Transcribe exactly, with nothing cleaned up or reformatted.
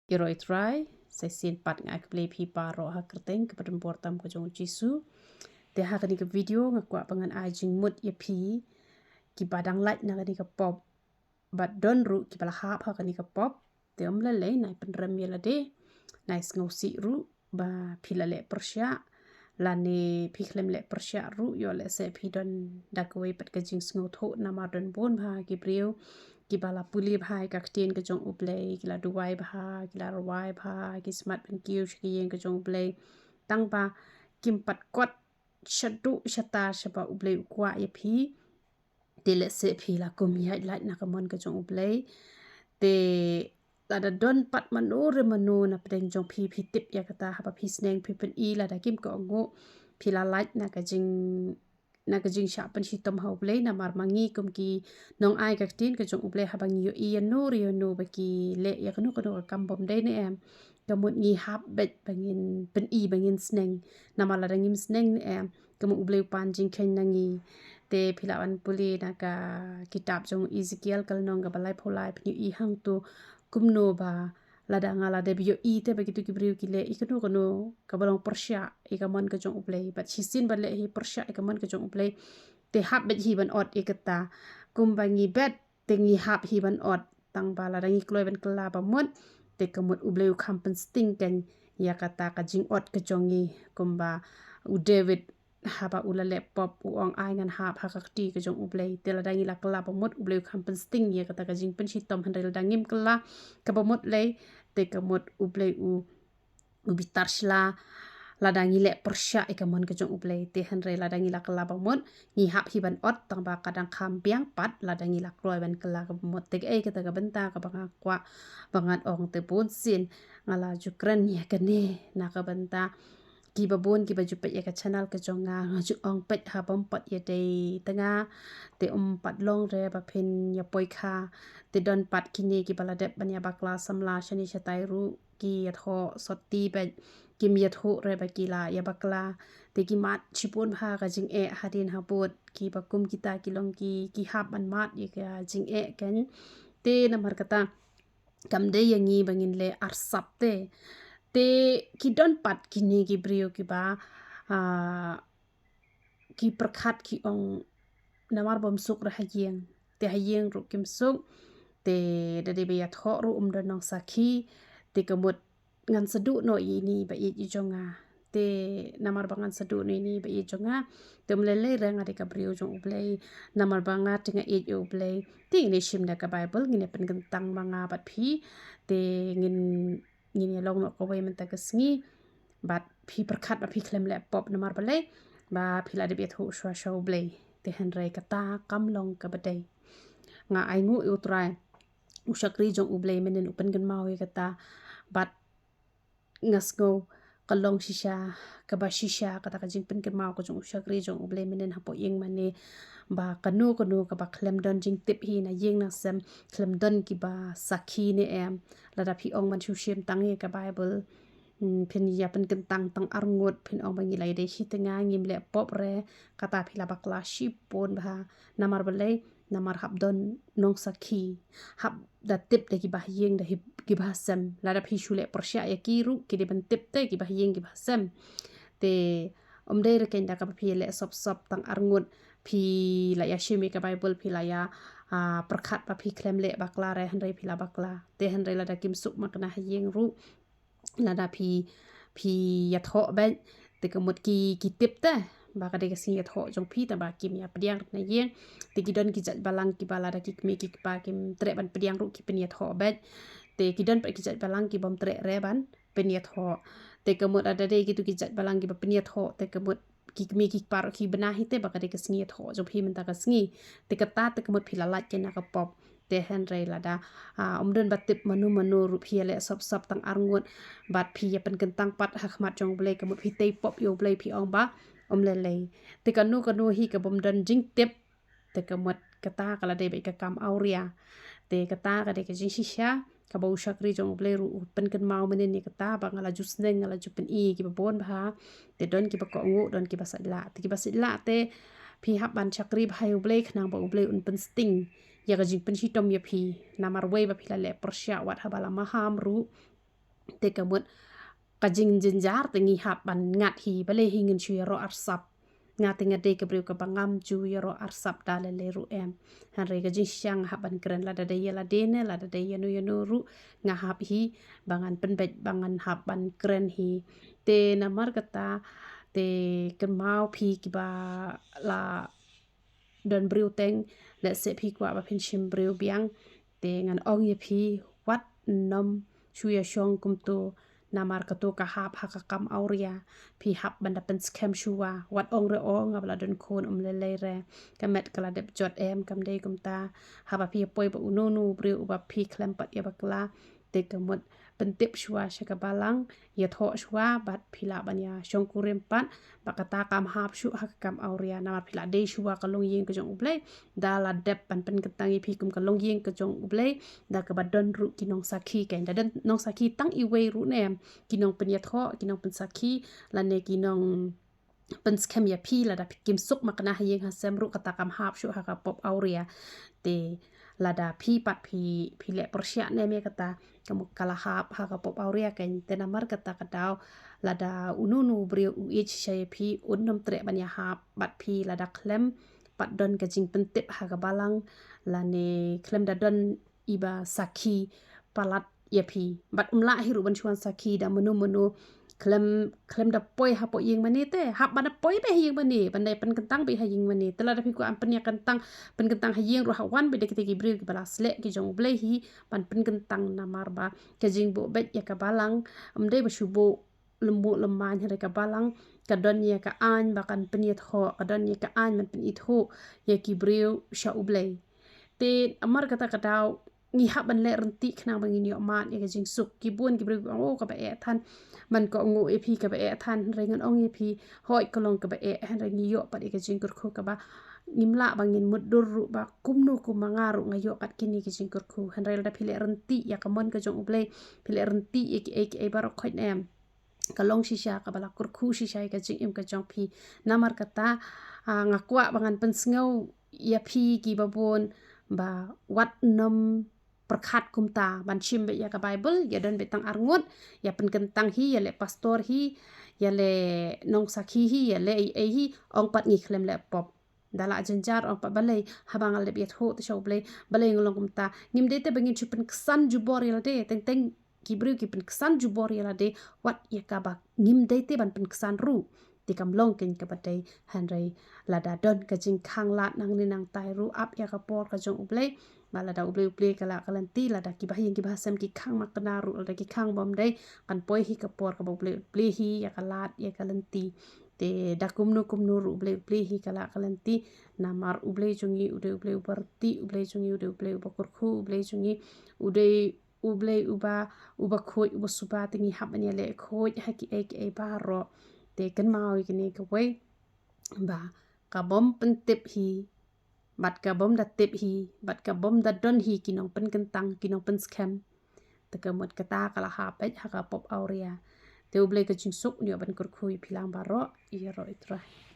Ïaroh ïa U Trai, sa shisien pat nga ai khublei ïa phi baroh ha ka kyrteng kaba donbor tam ka jong U Jisu. Te ha kane ka video nga kwah ba ngan ai jingmut ïa phi kiba dang lait na kane ka pop. Bad don ruh kiba la hap ha kane ka pop. Te ym lei lei, nai pynrem ïa lade, nai sngewsih ruh ba phi la leh pyrshah lane phi khlem leh pyrshah ruh, ïoh lehse phi don da kawei pat ka jingsngewthuh, namar don bun bha ki briew kiba la pule bha ïa ka ktien ka jong U Blei, ki la duwai bha, ki la rwai bha, ki smat ban kiew sha ka ïing ka jong U Blei, tang ba kim pat kot shaduh shatar shaba U Blei u kwah ïa phi. Te lehse phi la kum ïaid lait na ka mon ka jong U Blei. Te lada don pat mano re mano na pdeng jong phi, phi tip ïa kata, haba phi sneng phi pyni, lada kim kohnguh, phi la lait na ka jing na ka jingshah pynshitom ha U Blei, namar ma ngi kum ki nong ai ka ktien ka jong U Blei, haba ngi ïohi ïano re ïano ba ki leh ïa kano kano ka kam bym dei ne em, ka mut ngi hap beit ba ngin pyni ba ngin sneng, namar lada ngim sneng ne em, ka mut U Blei u pan jingkheiñ na ngi. Te phi lah ban pule na ka kitab jong Ezekiel ka lynnong kaba laiphew lai, phin ïohi hangto kumno ba lada nga la dep ïohi te ba kito ki briew ki leh ïa kano kano kaba long pyrshah ïa ka mon ka jong U Blei. Bad shisien ba leh hi pyrshah ïa ka mon ka jong U Blei, te hap beit hi ban ot ïa kata. Kumba ngi bet te ngi hap hi ban ot, tang ba lada ngi kloi ban kylla ba mut, te ka mut U Blei u kham pynsting keiñ ïa kata ka jingot ka jong ngi. Kumba u David, haba u la leh pop, u ong, ai ngan hap ha ka kti ka jong U Blei. Te lada ngi la kylla ba mut, U Blei u kham pynsting ïa kata ka jingpynshitom. Hynrei lada ngim kylla kaba mut lei, te ka mut U Blei u u bitar shla lada ngi leh pyrshah ïa ka mon ka jong U Blei. Te hynrei lada ngi la kylla ba mut, ngi hap hi ban ot, tang ba ka dang kham biang pat lada ngi la kloi ban kylla kaba mut. Te kaei kata ka bynta kaba nga kwah ba ngan ong, te bunsien nga la ju kren ïa kane na ka bynta kiba bun kiba ju peit ïa ka channel ka jong nga, nga ju ong peit ha bym pat ïadei te nga. Te ym pat long re ba phin ïa poi kha. Te don pat kine kiba la dep ban ïa bakla samla shane shatai ruh, ki ïathoh sotti beit, kim ïathuh re ba ki la ïa bakla. Te ki mad shibun bha ka jingeh hadien habud, kiba kum kita ki long ki, ki hap ban mad ïa ka jingeh keiñ. Te namar kata kam dei ïa ngi ba ngin leh arsap te. Te ki don pat kine ki briew kiba, ah, ki pyrkhat ki ong, namar bym suk re ha ïing, te ha ïing ruh kim suk, te da dei ba ïathoh ruh ym don nongsakhi, te ka mut ngan sa duh noh ïa ine ba ïeit ïa jong nga. Te namar ba ngan sa duh noh ïa ine ba ïeit jong nga, te ym lei lei re nga dei ka briew jong U Blei, namar ba nga te nga ïeit ïa U Blei. Te ngin ïa shim da ka Baibl, ngin ïa pynkyntang ma nga bad phi, te ngin ngin ïa long noh kawei mynta ka sngi. Bad phi pyrkhat ba phi khlem leh pop namar balei? Ba phi la dep ïathuh shuwa sha U Blei. Te hynrei kata kam long kaba dei. Nga ainguh ïa U Trai, u shakri jong U Blei mynnin u pynkynmaw ïa kata. Bad nga sngew ka long shisha kaba shisha kata ka jingpynkynmaw ka jong u shakri jong U Blei mynnin hapoh ïing mane, ba kano kano kaba khlem don jingtip hi na ïing na sem, khlem don kiba sakhi ne em, lada phi ong ban shu shim tang ïa ka Baibl, hmm, phin ïa pynkyntang tang arngut, phin ong ba ngi la ïadei shi tnga, ngim leh pop re, kata phi la bakla shibun bha. Namar balei? Namar hap don nongsakhi, hap da tip da kiba ha ïing da kiba ha sem. Lada phi shu leh pyrshah ïa ki ruh, ki dei ban tip te kiba ha ïing kiba ha sem. Te ym dei re keiñ da kaba phi leh sop sop tang arngut, phi la ïa shim ïa ka Baibl, phi la ïa, ah, pyrkhat ba phi khlem leh bakla re, hynrei phi la bakla. Te hynrei lada kim suk makna ha ïing ruh, lada phi, phi ïathoh beit, te ka mut ki, ki tip te ba ka dei ka sngi ïathoh jong phi, te ba kim ïa pdiang na ïing. Te ki don ki jait balang kiba lada ki kmie ki kpa kim treh ban pdiang ruh ki pynïathoh beit. Te ki don pat ki jait balang ki bym treh re ban pynïathoh. Te ka mut lada dei kitu ki jait balang kiba pynïathoh, te ka mut ki kmie ki kpa ruh ki bna hi te ba ka dei ka sngi ïathoh jong phi mynta ka sngi. Te kata te ka mut phi la lait keiñ na ka pop. Te hynrei lada, ah, ym don ba tip mano mano ruh, phi ïa leh sop sop tang arngut, bad phi ïa pynkyntang pat ha khmat jong U Blei, ka mut phi tei pop ïa U Blei, phi ong ba ym lei lei. Te kano kano hi ka bym don jingtip, te ka mut kata ka la dei beit ka kam awria. Te kata ka dei ka jingshisha kaba u shakri jong U Blei ruh u pynkynmaw mynnin ïa kata, ba nga la ju sneng, nga la ju pyni kiba bun bha. Te don kiba kohnguh, don kiba sait lah. Te kiba sait lah te phi hap ban shakri bha ïa U Blei khnang ba U Blei un pynsting ïa ka jingpynshitom ïa phi. Namar wei ba phi la leh pyrshah, wat haba la maham ruh, Te ka mut ka jingjynjar te ngi hap ban ngat hi, balei hi ngin shu ïaroh arsap. Nga te nga dei ka briew kaba ngam ju ïaroh arsap da lei lei ruh em. Hynrei ka jingshisha nga hap ban kren, lada dei ïa lade ne lada dei ïano ïano ruh nga hap hi ba ngan pynbeit ba ngan hap ban kren hi. Te namar kata te kynmaw phi kiba la don briew teng, lehse phi kwah ba phin shim briew biang. Te ngan ong ïa phi, wat nym shu ïashong kumto. Namar kato ka hap ha ka kam awria. Phi hap ban da pynskhem shuwa. Wat ong re, ong nga ba la don khun, um lei lei re. Ka met ka la dep jot em, kam dei kumta. Haba phi ïa poi ba uno uno u briew uba phi khlem pat ïa bakla, te ka mut pyntip shuwa sha ka balang, ïathoh shuwa bad phi lah ban ïashong kurim pat. Ba kata kam hap shuh ha ka kam awria, namar phi la dei shuwa ka longïing ka jong U Blei. Da la dep ban pynkyntang ïa phi kum ka longïing ka jong U Blei, da kaba don ruh ki nongsakhi, kan da don nongsakhi tang iwei ruh ne em, ki nongpynïathoh, ki nongpynsakhi, lane ki nong pynskhem ïa phi. Lada phi kim suk makna ha ïing ha sem ruh, kata kam hap shuh ha ka pop awria. Te lada phi pat phi, phi leh pyrshah ne em ïa kata, ka mut ka la hap ha ka pop awria, kan. Te namar kata ka daw, lada uno uno u briew u ïeit shisha ïa phi, un nym treh ban ïahap bad phi lada khlem pat don ka jingpyntip ha ka balang, lane khlem da don iba sakhi palat ïa phi. Bad um lah hi ruh ban shu wan sakhi da mano mano, khlem, khlem da poi hapoh ïing mane te. Hap ban da poi beit ha ïing mane, ban da pynkyntang beit ha ïing mane. Te lada phi kwah ban pynïakyntang, pynkyntang ha ïing ruh, ha wan beit da kita ki briew kiba la sleh ki jong U Blei hi ban pynkyntang, namar ba ka jingbuh beit ïa ka balang ym dei ba shu buh lymbuh lymmaiñ, hynrei ka balang ka don ïa ka aiñ ba kan pynïathoh, ka don ïa ka aiñ ban pynithuh ïa ki briew sha U Blei. Te namar kata ka daw ngi hap ban leh ryntih khnang ba ngin ïoh mad ïa ka jingsuk. Ki bun ki briew ki ong, oh, kaba eh than. Man ka ong ïa phi kaba eh than, hynrei ngan ong ïa phi, hooid ka long kaba eh, hynrei ngi ïoh pat ïa ka jingkyrkhu kaba ngim lah ba ngin mutdur ruh ba kumno kumba nga ruh nga ïoh kat kine ki jingkyrkhu. Hynrei lada phi leh ryntih ïa ka mon ka jong U Blei, phi leh ryntih ïa kiei kiei baroh khoit ne em, ka long shisha kaba la kyrkhu shisha ïa ka jingim ka jong phi. Namar kata, ah, nga kwah ba ngan pynsngew ïa phi kiba bun ba wat nym pyrkhat kumta ban shim beit ïa ka Baibl, ïa don beit tang arngut, ïa pynkyntang hi, ïa leh pastor hi, ïa leh nongsakhi hi, ïa leh ei ei hi, ong pat ngi khlem leh pop. Da la jynjar ong pat, balei? Haba nga la dep ïathuh te sha U Blei, balei nga long kumta? Ngim dei te ba ngin shu pynksan jubor ïa lade, teng teng ki briew ki pynksan jubor ïa lade, wat ïa kaba ngim dei te ban pynksan ruh. Te kam long kein kaba dei, hynrei lada don ka jingkhang lad nangne nangtai ruh, ap ïa ka por ka jong U Blei. Ba lada U Blei u plie ka lad ka lynti, lada kiba ha ïing kiba ha sem ki khang makna ruh, lada ki khang bym dei, kan poi hi ka por kaba U Blei u plie hi ïa ka lad ïa ka lynti. Te da kumno kumno ruh U Blei u plie hi ka lad ka lynti. Namar U Blei jong ngi u dei U Blei uba rtieh, U Blei jong ngi u dei U Blei uba kyrkhu, U Blei jong ngi u dei U Blei uba, uba khuid, uba suba, te ngi hap ban ïaleh khuid ha kiei kiei baroh. Te kynmaw ïa kane kawei, ba ka bym pyntip hi, bad ka bym da tip hi, bad ka bym da don hi ki nongpynkyntang, ki nongpynskhem, te ka mut kata ka la hap beit ha ka pop awria. Te U Blei ka jingsuk un ïoh ban kyrkhu ïa phi lang baroh. Ïaroh ïa U Trai.